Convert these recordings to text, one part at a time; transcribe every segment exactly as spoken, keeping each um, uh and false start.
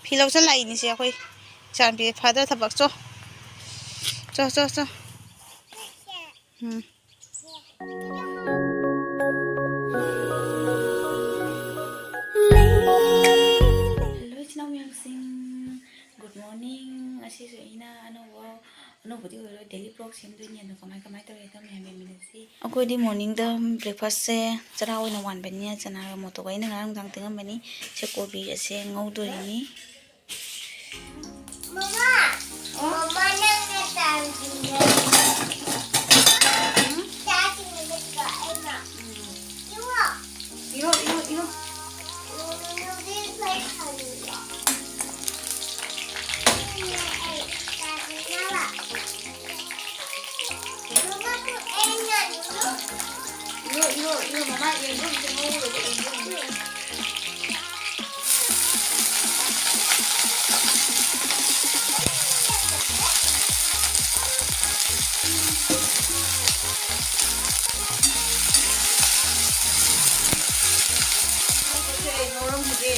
ꯐꯤ ꯂꯧꯁꯜꯂꯛꯏꯅꯤꯁꯦ ꯑꯩꯈꯣꯏ ꯏꯆꯥꯅꯨꯄꯤ꯫ ꯐꯗ꯭ꯔꯥ ꯊꯕꯛ? ꯆꯣ꯫ ꯆꯣ, ꯆꯣ, ꯆꯣ꯫ ꯎꯝ꯫ ꯍꯜꯂꯣ, ꯏꯆꯤꯟ ꯏꯅꯥꯎ ꯃꯌꯥꯝꯁꯤꯡ꯫ Good morning꯫ ꯉꯁꯤꯁꯨ ꯑꯩꯅ ꯑꯅꯧꯕ, ꯑꯅꯧꯕꯗꯤ ꯑꯣꯏꯔꯣꯏ, daily vlog ꯁꯦꯝꯗꯣꯏꯅꯤ꯫ ꯑꯗꯣ ꯀꯃꯥꯏ, ꯀꯃꯥꯏ ꯇꯧꯔꯦ? ꯑꯗꯣ ꯃꯌꯥꯝ ꯌꯦꯡꯃꯤꯟꯅꯁꯤ꯫ ꯑꯩꯈꯣꯏꯗꯤ morningꯗ breakfastꯁꯦ ꯆꯔꯥ ꯑꯣꯏꯅ ꯋꯥꯟꯕꯅꯤꯅ ꯆꯅꯥꯒ ꯃꯣꯇꯣꯛꯒ ꯑꯩꯅ ꯉꯔꯥꯡ ꯅꯨꯡꯗꯥꯡ ꯇꯤꯡꯉꯝꯕꯅꯤ꯫ ꯁꯦ ꯀꯣꯕꯤ ꯑꯁꯦ ꯉꯧꯗꯣꯔꯤꯅꯤ꯫ ꯃꯃꯥ, ꯃꯃꯥ, ꯅꯪꯅ ꯆꯥꯔꯨꯁꯤꯅꯦ꯫ ꯆꯥꯁꯤꯅꯦ, ꯅꯠꯇ꯭ꯔꯣ? ꯑꯩꯅ꯫ ꯏꯔꯣ꯫ ꯏꯔꯣ, ꯏꯔꯣ, ꯏꯔꯣ꯫ ꯎꯝ, ꯅꯨꯄꯤ ꯈꯔ ꯊꯝꯃꯤꯔꯣ? ꯁꯤꯅꯦ ꯑꯩ ꯆꯥꯁꯤꯅꯕ꯫ ꯏꯔꯣ, ꯏꯔꯣ, ꯏꯔꯣ, ꯃꯃꯥ ꯌꯦꯟꯗꯣ ꯑꯝꯇ ꯉꯧꯔꯒ ꯏꯔꯣ꯫ ꯉꯧꯕꯁꯦ ꯉꯧꯔꯝꯈꯤꯒꯦ꯫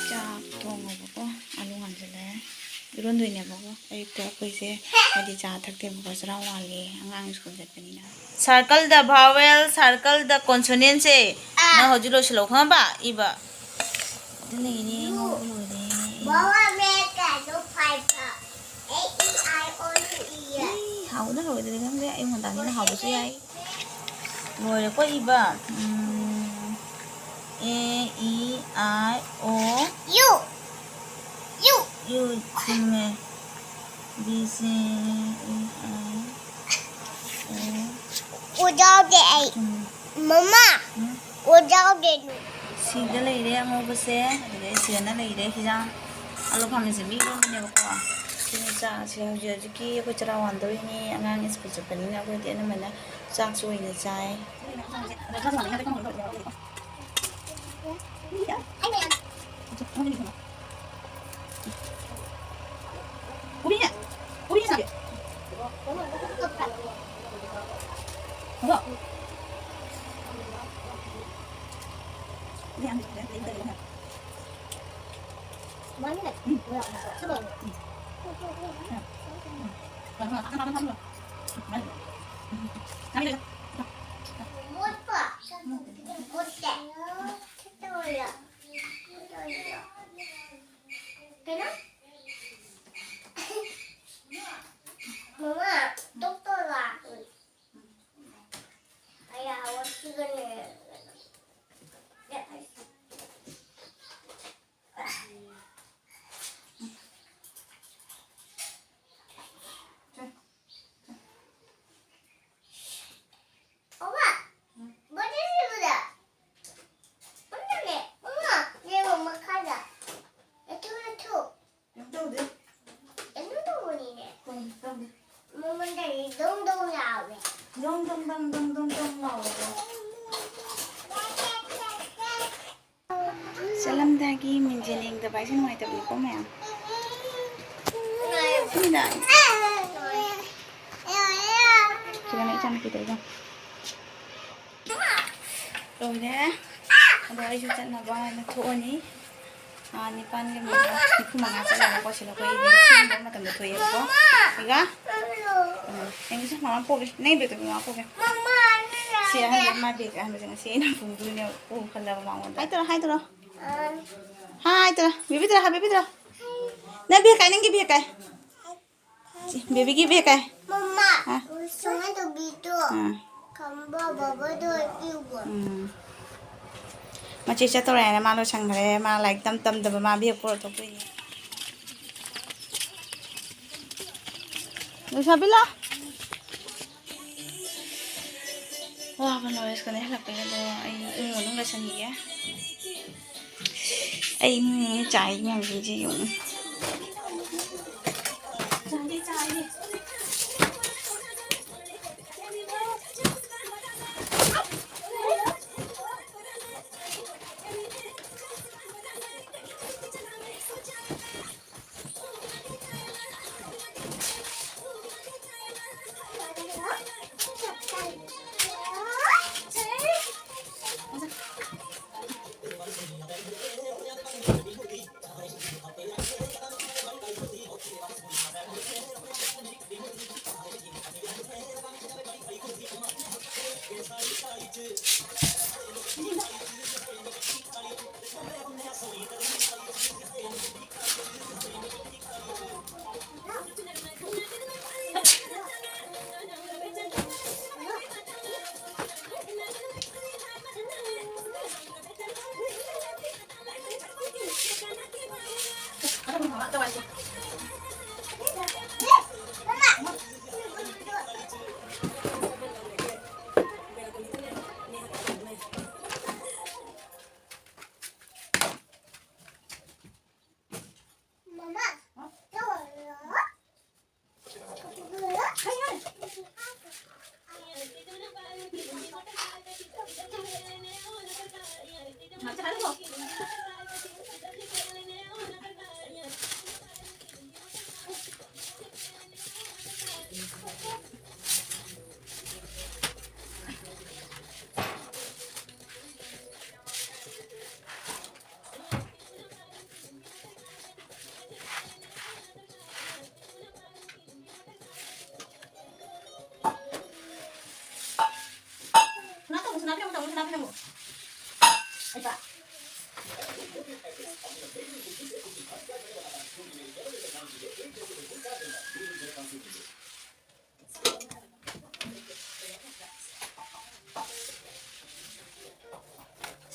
ꯆꯥꯛ ꯊꯣꯡꯉꯕꯀꯣ, ꯑꯂꯨ ꯉꯥꯟꯁꯤꯜꯂꯦ꯫ ꯏꯔꯣꯟꯗꯣꯏꯅꯦꯕꯀꯣ꯫ ꯑꯌꯨꯛꯇ ꯑꯩꯈꯣꯏꯁꯦ ꯍꯥꯏꯗꯤ ꯆꯥ ꯊꯛꯇꯦꯕꯀꯣ, ꯆꯔꯥ ꯋꯥꯠꯂꯤ ꯑꯉꯥꯡ ꯁ꯭ꯀꯨꯜ ꯆꯠꯄꯅꯤꯅ꯫ Circle the vowel, circle the consonantꯁꯦ꯫ ꯑꯥ꯫ ꯅꯪ ꯍꯧꯖꯤꯛ ꯂꯣꯏꯁꯤꯜꯂꯣ, ꯈꯪꯉꯕ? ꯏꯕ꯫ ꯑꯗꯨ ꯂꯩꯔꯦ, ꯉꯧꯕ ꯂꯣꯏꯔꯦ꯫ ꯕꯕꯥ ꯃꯦ ꯀꯩꯅꯣ five. A, E, I, O, U, E, E, ꯍꯥꯎꯕꯅ ꯂꯣꯏꯗ꯭ꯔꯦ ꯈꯪꯗꯦ, ꯑꯌꯨꯛ ꯉꯟꯇꯥꯅꯤꯅ ꯍꯥꯎꯕꯁꯨ ꯌꯥꯏ꯫ ꯂꯣꯏꯔꯦꯀꯣ ꯏꯕ꯫ ꯎꯝ, A, E, I, O, U, U, U, ꯆꯨꯝꯃꯦ꯫ B, C, E, I, O, ꯑꯣ ꯌꯥꯎꯗꯦ ꯑꯩ꯫ ꯆꯨꯝꯃꯦ꯫ ꯃꯃꯥ, ꯎꯝ꯫ ꯑꯣ ꯌꯥꯎꯗꯦ꯫ ꯁꯤꯗ ꯂꯩꯔꯦ ꯑꯉꯧꯕꯁꯦ, ꯑꯗꯨꯗꯩ ꯁꯤꯗꯅ ꯂꯩꯔꯦ ꯍꯤꯟꯖꯥꯡ꯫ ꯑꯂꯨ ꯈꯥꯃꯦꯟꯁꯦ ꯃꯤ ꯂꯣꯟꯕꯅꯦꯕꯀꯣ꯫ ꯁꯤꯅ ꯆꯥꯛꯁꯦ ꯍꯧꯖꯤꯛ ꯍꯧꯖꯤꯛꯀꯤ ꯑꯩꯈꯣꯏ ꯆꯔꯥ ꯋꯥꯟꯗꯧꯔꯤꯅꯤ꯫ ꯑꯉꯥꯡ ꯁ꯭ꯀꯨꯜ ꯆꯠꯄꯅꯤꯅ ꯑꯩꯈꯣꯏꯗꯤ ꯑꯅꯝꯕꯅ ꯆꯥꯛꯁꯨ ꯑꯣꯏꯅ ꯆꯥꯏ꯫ ꯀꯩꯅꯣ? ꯃꯃꯥ, ꯗꯣꯛꯇꯔ ꯂꯥꯛꯑꯦ꯫ ꯑꯩ ꯍꯧꯒꯠꯈꯤꯕꯅꯦ꯫ ꯑꯣꯃꯥ, ꯕꯣꯇꯜ ꯁꯤꯕꯗ꯫ ꯑꯃꯅꯦ, ꯑꯃ, ꯌꯦꯡꯉꯣ ꯃꯈꯥꯗ꯫ ꯑꯗꯨ, ꯑꯗꯨ꯫ ꯀꯩꯝ ꯇꯧꯗꯦ꯫ ꯀꯩꯅꯣ ꯇꯧꯕꯅꯤꯅꯦ꯫ ꯀꯩꯝ ꯇꯧꯗꯦ꯫ ꯃꯉꯣꯟꯗꯗꯤ ꯗꯣꯡ ꯗꯣꯡ ꯂꯥꯎꯋꯦ꯫ ꯗꯣꯡ ꯗꯣꯡ ꯗꯣꯡ ꯗꯣꯡ ꯗꯣꯡ ꯗꯣꯡ ꯂꯥꯎꯋꯦꯕ꯫ ꯆꯠꯂꯝꯗꯥꯏꯒꯤ ꯃꯤꯡꯖꯦꯜ ꯌꯦꯡꯗꯕ ꯍꯥꯏꯁꯦ ꯅꯨꯡꯉꯥꯏꯇꯕꯅꯤꯀꯣ ꯃꯌꯥꯝ꯫ ꯁꯤꯅ ꯁꯤꯗꯅ ꯏꯆꯥꯅꯨꯄꯤ ꯇꯧꯔꯤꯗꯣ꯫ ꯂꯣꯏꯔꯦ꯫ ꯑꯗꯣ ꯑꯩꯁꯨ ꯆꯠꯅꯕ ꯍꯥꯏꯅ ꯊꯣꯛꯑꯅꯤ꯫ ꯑꯥ, ꯅꯤꯄꯥꯟꯒ ꯃꯤꯅꯤꯠ ꯅꯤꯐꯨ ꯃꯉꯥ ꯆꯠꯂꯦꯕꯀꯣ꯫ ꯁꯤꯗ ꯑꯩꯈꯣꯏ ꯁꯤꯒꯨꯝꯕ ꯃꯇꯝꯗ ꯊꯣꯛꯑꯦꯕꯀꯣ꯫ ꯏꯒ? ꯎꯝ, ꯌꯦꯡꯉꯨꯁꯦ, ꯃꯃꯥ ꯄꯣꯛꯒꯦ꯫ ꯅꯪ ꯕꯦꯒꯇꯣ ꯃꯃꯥ ꯄꯣꯛꯒꯦ꯫ ꯁꯤ ꯑꯍꯟꯁꯦ, ꯃꯥ ꯕꯦꯒ ꯑꯍꯟꯕꯁꯦ ꯉꯁꯤ ꯑꯩꯅ ꯄꯨꯗꯣꯏꯅꯦꯕ꯫ ꯄꯨ ꯈꯜꯂꯕ ꯃꯉꯣꯟꯗ꯫ ꯍꯥꯏ ꯇꯧꯔꯣ, ꯍꯥꯏ ꯇꯧꯔꯣ꯫ ꯍꯥꯏ ꯇꯧꯔꯣ꯫ ꯕꯦꯕꯤ ꯇꯧꯔꯣ, ꯍꯥ, ꯕꯦꯕꯤ ꯇꯧꯔꯣ꯫ ꯅꯪ ꯕꯦꯒ ꯀꯥꯏ, ꯅꯪꯒꯤ ꯕꯦꯒ ꯀꯥꯏ? ꯁꯤ, ꯕꯦꯕꯤꯒꯤ ꯕꯦꯒ ꯀꯥꯏ? ꯃꯃꯥ, ꯍꯥ? ꯁꯨꯃꯥꯏꯅ ꯇꯧꯕꯤꯗꯣ꯫ ꯑꯥ꯫ ꯈꯝꯕ ꯕꯕꯥꯗꯣ ꯏꯌꯨꯕ꯫ ꯎꯝ꯫ ꯃꯆꯦ ꯆꯠꯇꯧꯔꯦ ꯍꯥꯏꯅ ꯃꯥ ꯂꯣꯏꯁꯟꯈ꯭ꯔꯦ꯫ ꯃꯥ ꯂꯥꯏꯔꯤꯛ ꯇꯝ ꯇꯝꯗꯕ ꯃꯥ ꯕꯦꯒ ꯄꯨꯔ ꯊꯣꯛꯇꯣꯏꯅꯦ꯫ ꯂꯩꯁꯥꯕꯤ ꯂꯥ꯫ ꯋꯥꯕꯅ ꯂꯣꯏꯔꯦ꯫ ꯁ꯭ꯀꯨꯜꯗꯩ ꯍꯜꯂꯛꯄꯒꯤ ꯑꯗꯣ ꯑꯩ ꯏꯃꯨꯡ ꯃꯅꯨꯡ ꯂꯣꯏꯁꯟꯈꯤꯒꯦ꯫ ꯑꯩ ꯏꯃꯨꯡ ꯃꯅꯨꯡ ꯆꯥꯏ ꯃꯌꯥꯝꯁꯤꯡꯁꯦ ꯌꯦꯡꯉꯨ꯫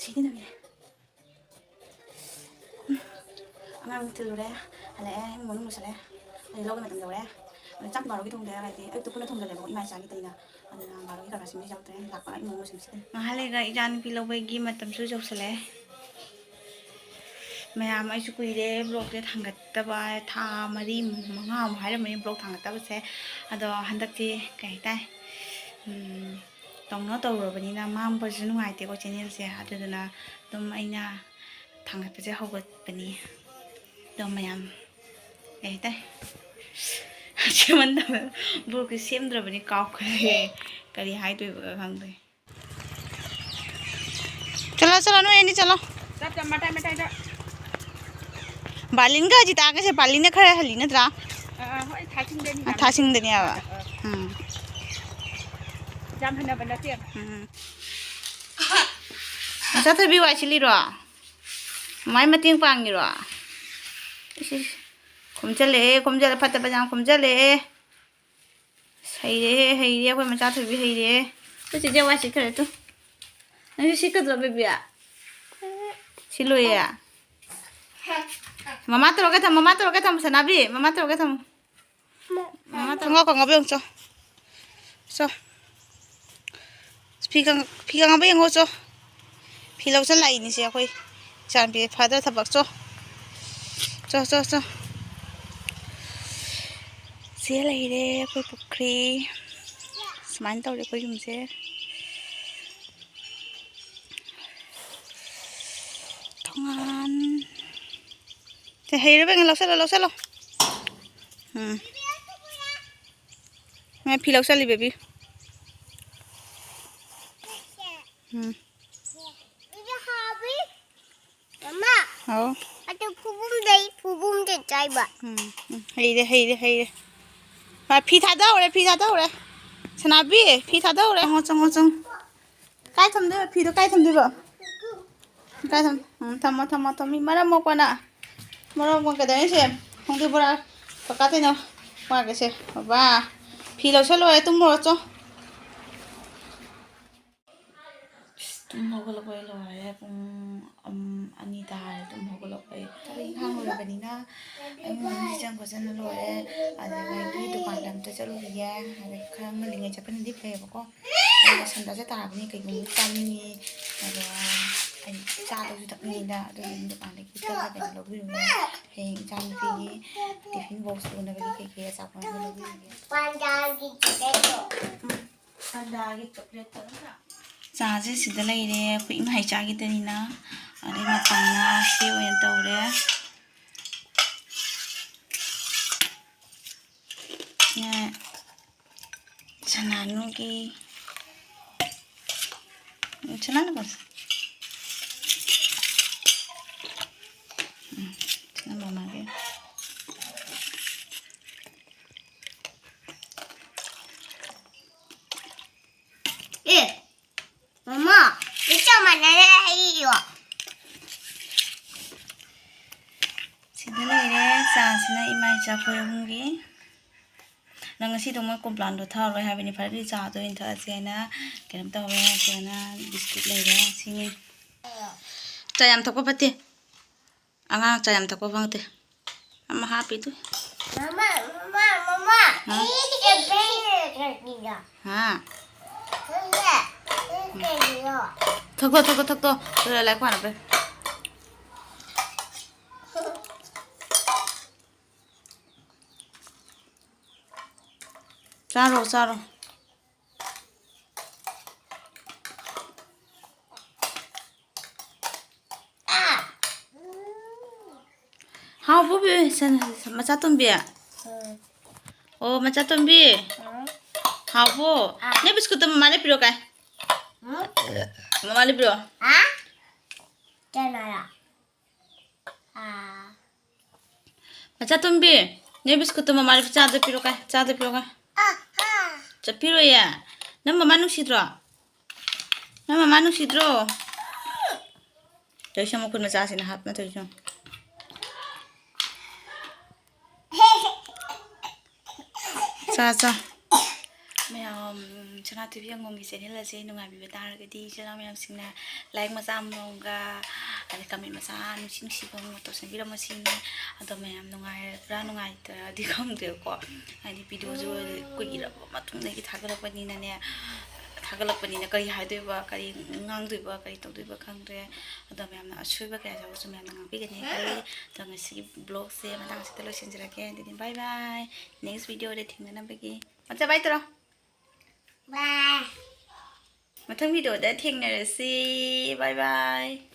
ꯁꯤꯒꯗꯕꯅꯦ꯫ ꯑꯉꯥꯡ ꯊꯤꯜꯂꯨꯔꯦ, ꯍꯜꯂꯛꯑꯦ, ꯏꯃꯨꯡ ꯃꯅꯨꯡ ꯂꯣꯏꯁꯜꯂꯦ꯫ ꯑꯗꯩ ꯂꯧꯒꯤ ꯃꯇꯝ ꯌꯧꯔꯦ꯫ ꯑꯗꯩ ꯆꯥꯛ ꯕꯥꯔꯣꯒꯤ ꯊꯣꯡꯗ ꯌꯥꯔꯣꯏꯗꯤ ꯑꯌꯨꯛꯇ ꯄꯨꯟꯅ ꯊꯣꯡꯖꯜꯂꯦꯕꯀꯣ, ꯏꯃꯥ ꯏꯆꯥꯒꯤ ꯇꯩꯅ꯫ ꯑꯗꯨꯅ ꯕꯥꯔꯣꯒꯤ ꯀꯀꯥꯁꯤꯡꯗꯤ ꯌꯥꯎꯗ꯭ꯔꯦ꯫ ꯂꯥꯛꯄꯒ ꯏꯃꯨꯡ ꯂꯣꯏꯁꯟꯁꯤꯗꯅꯤ꯫ ꯉꯥꯏꯍꯥꯛ ꯂꯩꯔꯒ ꯏꯆꯥꯅꯨꯄꯤ ꯂꯧꯕꯒꯤ ꯃꯇꯝꯁꯨ ꯌꯧꯁꯜꯂꯛꯑꯦ꯫ ꯃꯌꯥꯝ, ꯑꯩꯁꯨ ꯀꯨꯏꯔꯦ ꯕ꯭ꯂꯣꯛꯁꯦ ꯊꯥꯡꯒꯠꯇꯕ, ꯊꯥ ꯃꯔꯤ ꯃꯉꯥꯃꯨꯛ ꯍꯥꯏꯔꯝꯃꯅꯤ ꯕ꯭ꯂꯣꯛ ꯊꯥꯡꯒꯠꯇꯕꯁꯦ꯫ ꯑꯗꯣ ꯍꯟꯗꯛꯇꯤ ꯀꯩ ꯍꯥꯏꯇꯥꯔꯦ, ꯎꯝ, ꯇꯧꯅ ꯇꯧꯔꯕꯅꯤꯅ ꯃꯥꯡꯕꯁꯨ ꯅꯨꯡꯉꯥꯏꯇꯦꯀꯣ ꯆꯦꯅꯦꯜꯁꯦ꯫ ꯑꯗꯨꯗꯨꯅ ꯑꯗꯨꯝ ꯑꯩꯅ ꯊꯥꯡꯒꯠꯄꯁꯦ ꯍꯧꯒꯠꯄꯅꯤ꯫ ꯑꯗꯣ ꯃꯌꯥꯝ, ꯀꯩ ꯍꯥꯏꯇꯥꯔꯦ, ꯁꯦꯝꯃꯟꯗꯕ, ꯕ꯭ꯂꯣꯛꯁꯦ ꯁꯦꯝꯗ꯭ꯔꯕꯅꯤ, ꯀꯥꯎꯈ꯭ꯔꯦ꯫ ꯀꯔꯤ ꯍꯥꯏꯗꯣꯏꯕꯒ ꯈꯪꯗ꯭ꯔꯦ꯫ ꯆꯠꯂꯣ, ꯆꯠꯂꯣ, ꯅꯣꯏ ꯑꯅꯤ ꯆꯠꯂꯣ꯫ ꯆꯠ, ꯆꯠ, ꯃꯇꯥꯏ, ꯃꯇꯥꯏꯗ꯫ ꯕꯥꯂꯤꯟꯒ ꯑꯖꯤꯇꯥꯒꯁꯦ ꯕꯥꯂꯤꯟꯅ ꯈꯔ ꯍꯜꯂꯤ ꯅꯠꯇ꯭ꯔꯥ? ꯑꯥ, ꯍꯣꯏ, ꯊꯥꯁꯤꯡꯗꯅꯤ, ꯑꯥ, ꯌꯥꯝ ꯊꯥꯁꯤꯡꯗꯅꯤ ꯍꯥꯏꯕ꯫ ꯑꯥ, ꯑꯥ꯫ ꯎꯝ꯫ ꯌꯥꯝ ꯍꯟꯅꯕ ꯅꯠꯇꯦ꯫ ꯎꯝ꯫ ꯃꯆꯥ ꯊꯣꯏꯕꯤ ꯋꯥꯏ ꯁꯤꯠꯂꯤꯔꯣ? ꯃꯃꯥꯏ ꯃꯇꯦꯡ ꯄꯥꯡꯉꯤꯔꯣ? ꯏꯁ, ꯏꯁ꯫ ꯈꯣꯝꯖꯜꯂꯛꯑꯦ, ꯈꯣꯝꯖꯜꯂꯦ, ꯐꯠꯇꯕ ꯌꯥꯝ ꯈꯣꯝꯖꯜꯂꯛꯑꯦ꯫ ꯑꯁ, ꯍꯩꯔꯦꯍꯦ, ꯍꯩꯔꯦ, ꯑꯩꯈꯣꯏ ꯃꯆꯥ ꯊꯣꯏꯕꯤ ꯍꯩꯔꯦ꯫ ꯑꯩꯈꯣꯏ ꯆꯦꯆꯦ ꯋꯥꯏ ꯁꯤꯠꯈ꯭ꯔꯦ ꯇꯨ꯫ ꯅꯪꯁꯨ ꯁꯤꯠꯀꯗ꯭ꯔꯣ, ꯕꯦꯕꯤ? ꯁꯤꯠꯂꯣꯏꯌꯦ? ꯃꯃꯥ ꯇꯧꯔꯒ ꯊꯝꯃꯣ, ꯃꯃꯥ ꯇꯧꯔꯒ ꯊꯝꯃꯣ, ꯁꯅꯥꯕꯤ, ꯃꯃꯥ ꯇꯧꯔꯒ ꯊꯝꯃꯣ꯫ ꯃꯃꯥ ꯇꯧꯔꯒ ꯈꯣꯡꯒ꯭ꯔꯥꯎ ꯀꯪꯉꯕ ꯌꯦꯡꯉꯨ ꯆꯣ꯫ ꯆꯣ꯫ ꯐꯤ ꯀꯪ-, ꯐꯤ ꯀꯪꯉꯕ ꯌꯦꯡꯉꯣ ꯆꯣ꯫ ꯐꯤ ꯂꯧꯁꯜ ꯂꯥꯛꯏꯅꯤꯁꯦ ꯑꯩꯈꯣꯏ ꯏꯆꯥꯅꯨꯄꯤ꯫ ꯐꯗ꯭ꯔꯥ ꯊꯕꯛ ꯆꯣ꯫ ꯆꯣ, ꯆꯣ, ꯆꯣ꯫ ꯁꯤꯗ ꯂꯩꯔꯦ ꯑꯩꯈꯣꯏ ꯄꯨꯈ꯭ꯔꯤ꯫ ꯁꯨꯃꯥꯏꯅ ꯇꯧꯔꯦ ꯑꯩꯈꯣꯏ ꯌꯨꯝꯁꯦ꯫ ꯊꯣꯡꯒꯥꯟ꯫ ꯁꯦ, ꯍꯩꯔꯕ ꯌꯦꯡꯉꯣ, ꯂꯧꯁꯜꯂꯣ, ꯂꯧꯁꯜꯂꯣ꯫ ꯎꯝ꯫ ꯃꯥ ꯐꯤ ꯂꯧꯁꯜꯂꯤ, ꯕꯦꯕꯤ꯫ ꯎꯝ꯫ ꯃꯃꯥ꯫ ꯍꯥꯎ꯫ ꯑꯗꯨ ꯐꯨꯕꯨꯝꯗꯩ, ꯐꯨꯕꯨꯝꯗꯩ ꯆꯥꯏꯕ꯫ ꯎꯝ, ꯎꯝ꯫ ꯍꯩꯔꯦ, ꯍꯩꯔꯦ, ꯍꯩꯔꯦ꯫ ꯃꯥ ꯐꯤ ꯊꯥꯗꯧꯔꯦ, ꯐꯤ ꯊꯥꯗꯧꯔꯦ꯫ ꯁꯅꯥꯕꯤ, ꯐꯤ ꯊꯥꯗꯧꯔꯦ꯫ ꯆꯪꯉꯣ, ꯆꯪꯉꯣ, ꯆꯪꯉꯣ꯫ ꯀꯥꯏ ꯊꯝꯗꯣꯏꯕ? ꯐꯤꯗꯣ ꯀꯥꯏ ꯊꯝꯗꯣꯏꯕ? ꯀꯥꯏ ꯊꯝ-, ꯎꯝ, ꯊꯝꯃꯣ, ꯊꯝꯃꯣ, ꯊꯝꯃꯣ꯫ ꯃꯤ ꯃꯔꯝ ꯃꯣꯛꯄꯅ꯫ ꯃꯔꯝ ꯃꯣꯛ ꯀꯩꯗꯧꯔꯤꯅꯣ ꯁꯦ? ꯈꯣꯡꯗ꯭ꯔꯨꯝ ꯕꯣꯔꯥ꯫ ꯀꯀꯥ ꯇꯩꯅ ꯋꯥꯒꯦꯁꯦ꯫ ꯕꯕꯥ, ꯐꯤ ꯂꯧꯁꯜꯂꯣꯏꯔꯦ, ꯇꯨꯝꯃꯨꯔꯣ ꯆꯣ꯫ ꯏꯁ, ꯇꯨꯝ ꯍꯧꯒꯠꯂꯛꯄ ꯂꯣꯏꯔꯦ꯫ ꯄꯨꯡ, ꯎꯝ, ꯑꯅꯤ ꯇꯥꯔꯦ ꯇꯨꯝ ꯍꯧꯒꯠꯂꯛꯄꯩ꯫ ꯊꯕꯛ ꯏꯪꯈꯥꯡ ꯂꯣꯏꯔꯕꯅꯤꯅ ꯏꯃꯨꯡ ꯃꯅꯨꯡ ꯁꯤꯠꯆꯟ ꯈꯣꯠꯆꯟꯕ ꯂꯣꯏꯔꯦ꯫ ꯑꯗꯨꯗꯒꯤ ꯗꯨꯀꯥꯟꯗ ꯑꯝꯇ ꯆꯠꯂꯨꯈꯤꯒꯦ꯫ ꯑꯗꯩ ꯈꯔ ꯉꯜꯂꯤꯉꯩ ꯆꯠꯄꯅꯗꯤ ꯐꯩꯌꯦꯕꯀꯣ꯫ ꯑꯗꯨꯒ ꯁꯟꯗꯥꯁꯦ ꯇꯥꯔꯕꯅꯤ ꯀꯩꯒꯨꯝꯕ ꯆꯥꯅꯤꯡꯉꯤ꯫ ꯑꯗꯣ ꯑꯩ ꯆꯥꯗꯨꯁꯨ ꯊꯛꯅꯤꯡꯉꯤꯗ, ꯑꯗꯨꯒꯤ ꯗꯨꯀꯥꯟꯗꯒꯤ ꯍꯤꯇꯔꯒ ꯀꯩꯅꯣ ꯂꯧꯕꯤꯔꯨꯅꯦ꯫ ꯍꯌꯦꯡ ꯏꯆꯥꯅꯨꯄꯤꯒꯤ ꯇꯤꯐꯤꯟ ꯕꯣꯛꯁ ꯄꯨꯅꯕꯒꯤ ꯀꯩꯀꯩ ꯑꯆꯥꯄꯣꯠ ꯑꯃ ꯂꯧꯕꯤꯔꯨꯒꯦ꯫ ꯄꯥꯟꯗꯥꯒꯤ ꯆꯤꯛꯀꯟꯗꯣ꯫ ꯄꯥꯟꯗꯥꯒꯤ ꯆꯣꯀ꯭ꯂꯦꯠꯇꯣ ꯅꯠꯇ꯭ꯔꯥ? ꯆꯥꯁꯦ ꯁꯤꯗ ꯂꯩꯔꯦ, ꯑꯩꯈꯣꯏ ꯏꯃꯥꯏ ꯆꯥꯈꯤꯗꯣꯏꯅꯤꯅ꯫ ꯑꯗꯩ ꯃꯄꯪꯅ ꯁꯤ ꯑꯣꯏꯅ ꯇꯧꯔꯦ꯫ ꯁꯤꯅ ꯁꯅꯥꯅꯨꯒꯤ, ꯁꯅꯥꯅꯨ ꯀꯧꯁꯦ꯫ ꯎꯝ, ꯁꯤꯅ ꯃꯃꯥꯒꯤ꯫ ꯑꯦ, ꯃꯃꯥ, ꯁꯤ ꯆꯞ ꯃꯥꯟꯅꯔꯦ ꯑꯩꯒꯤꯒ꯫ ꯁꯤꯗ ꯂꯩꯔꯦ, ꯆꯥꯁꯤꯅ ꯏꯃꯥ ꯏꯆꯥ ꯑꯩꯈꯣꯏ ꯑꯍꯨꯝꯒꯤ꯫ ꯅꯪ ꯉꯁꯤꯗꯣ ꯃꯣꯏ ꯀꯣꯝꯄ꯭ꯂꯥꯟꯗꯣ ꯊꯛꯑꯔꯣꯏ ꯍꯥꯏꯕꯅꯤ, ꯐꯔꯗꯤ ꯆꯥꯗꯣ ꯑꯣꯏꯅ ꯊꯛꯑꯁꯦ ꯍꯥꯏꯅ ꯀꯩꯅꯣꯝ ꯇꯧꯔꯦ, ꯁꯤꯗꯅ ꯕꯤꯁꯀꯤꯠ ꯂꯩꯔꯦ, ꯁꯤꯅꯤ꯫ ꯆꯥ ꯌꯥꯝ ꯊꯛꯄ ꯐꯠꯇꯦ꯫ ꯑꯉꯥꯡ ꯆꯥ ꯌꯥꯝ ꯊꯛꯄ ꯐꯪꯗꯦ꯫ ꯑꯃ ꯍꯥꯞꯄꯤꯗꯨ꯫ ꯃꯃꯥ, ꯃꯃꯥ, ꯃꯃꯥ꯫ ꯍꯥ? ꯑꯩ ꯆꯠꯄꯩ ꯆꯠꯄꯤꯗ꯫ ꯍꯥ? ꯅꯪꯅꯦ, ꯑꯩ ꯀꯩꯒꯤꯅꯣ? ꯊꯛꯇꯣ, ꯊꯛꯇꯣ, ꯊꯛꯇꯣ꯫ ꯑꯗꯨꯒ ꯂꯥꯏꯔꯤꯛ ꯄꯥꯅꯕ꯫ ꯆꯥꯔꯣ, ꯆꯥꯔꯣ꯫ ꯍꯥꯎꯕ꯭ꯔꯣ, ꯕꯦ-, ꯁꯟ-, ꯃꯆꯥꯇꯣꯝꯕꯤ? ꯎꯝ꯫ ꯑꯣ, ꯃꯆꯥꯇꯣꯝꯕꯤ? ꯎꯝ꯫ ꯍꯥꯎꯕ꯭ꯔꯣ? ꯑꯥ꯫ ꯅꯪ ꯕꯤꯁꯀꯨꯠꯇꯣ ꯃꯃꯥꯗ ꯄꯤꯔꯛꯑꯣ ꯀꯥꯏ꯫ ꯎꯝ꯫ ꯃꯃꯥꯗ ꯄꯤꯔꯛꯑꯣ꯫ ꯑꯥ? ꯀꯅꯥꯔ? ꯑꯥ꯫ ꯃꯆꯥꯇꯣꯝꯕꯤ, ꯅꯣꯏ ꯕꯤꯁꯀꯨꯠꯇꯣ ꯃꯃꯥꯗ ꯆꯥꯗ ꯄꯤꯔꯣ ꯀꯥꯏ, ꯆꯥꯗ ꯄꯤꯔꯣ ꯀꯥꯏ꯫ ꯑꯥ, ꯑꯥ꯫ ꯆꯠꯄꯤꯔꯣꯏꯌꯦ? ꯅꯪ ꯃꯃꯥ ꯅꯨꯡꯁꯤꯗ꯭ꯔꯣ? ꯅꯪ ꯃꯃꯥ ꯅꯨꯡꯁꯤꯗ꯭ꯔꯣ? ꯇꯧꯏꯁꯦ ꯃꯈꯨꯠ ꯃꯆꯥꯁꯤꯅ ꯍꯥꯞꯅ ꯇꯧꯏꯁꯦ꯫ ꯆꯥ, ꯆꯥ꯫ ꯃꯌꯥꯝ, ꯁꯅꯥ ꯇꯤꯚꯤ ꯑꯉꯣꯝꯒꯤ ꯆꯦꯅꯦꯜ ꯑꯁꯦ ꯅꯨꯡꯉꯥꯏꯕꯤꯕ ꯇꯥꯔꯒꯗꯤ, ꯏꯆꯤꯜ ꯏꯅꯥꯎ ꯃꯌꯥꯝꯁꯤꯡꯅ ꯂꯥꯏꯛ ꯃꯆꯥ ꯑꯃꯃꯝꯒ, ꯑꯗꯩ ꯀꯃꯦꯟ ꯃꯆꯥ ꯅꯨꯡꯁꯤ ꯅꯨꯡꯁꯤꯕ ꯑꯃ ꯇꯧꯁꯟꯕꯤꯔꯝꯃꯣ ꯁꯤꯅꯤ꯫ ꯑꯗꯣ ꯃꯌꯥꯝ ꯅꯨꯡꯉꯥꯏꯔꯕ꯭ꯔꯥ ꯅꯨꯡꯉꯥꯏꯇ꯭ꯔꯗꯤ ꯈꯪꯗꯦꯀꯣ, ꯍꯥꯏꯗꯤ ꯚꯤꯗꯤꯑꯣꯁꯨ ꯀꯨꯏꯔꯕ ꯃꯇꯨꯡꯗꯒꯤ ꯊꯥꯒꯠꯂꯛꯄꯅꯤꯅꯅꯦ, ꯊꯥꯒꯠꯂꯛꯄꯅꯤꯅ ꯀꯔꯤ ꯍꯥꯏꯗꯣꯏꯕ, ꯀꯔꯤ ꯉꯥꯡꯗꯣꯏꯕ, ꯀꯔꯤ ꯇꯧꯗꯣꯏꯕ ꯈꯪꯗ꯭ꯔꯦ꯫ ꯑꯗꯣ ꯃꯌꯥꯝꯅ ꯑꯁꯣꯏꯕ ꯀꯌꯥ ꯌꯥꯎꯔꯁꯨ ꯃꯌꯥꯝꯅ ꯉꯥꯛꯄꯤꯒꯅꯤ ꯈꯜꯂꯤ꯫ ꯑꯗꯣ ꯉꯁꯤꯒꯤ vlogꯁꯦ ꯃꯇꯥꯡ ꯑꯁꯤꯗ ꯂꯣꯏꯁꯤꯟꯖꯔꯒꯦ꯫ ꯑꯗꯨꯗꯤ bye bye꯫ Next videoꯗ ꯊꯦꯡꯅꯅꯕꯒꯤ ꯃꯆꯥ bye ꯇꯧꯔꯣ꯫ Bye꯫ ꯃꯊꯪ videoꯗ ꯊꯦꯡꯅꯔꯁꯤ꯫ Bye bye꯫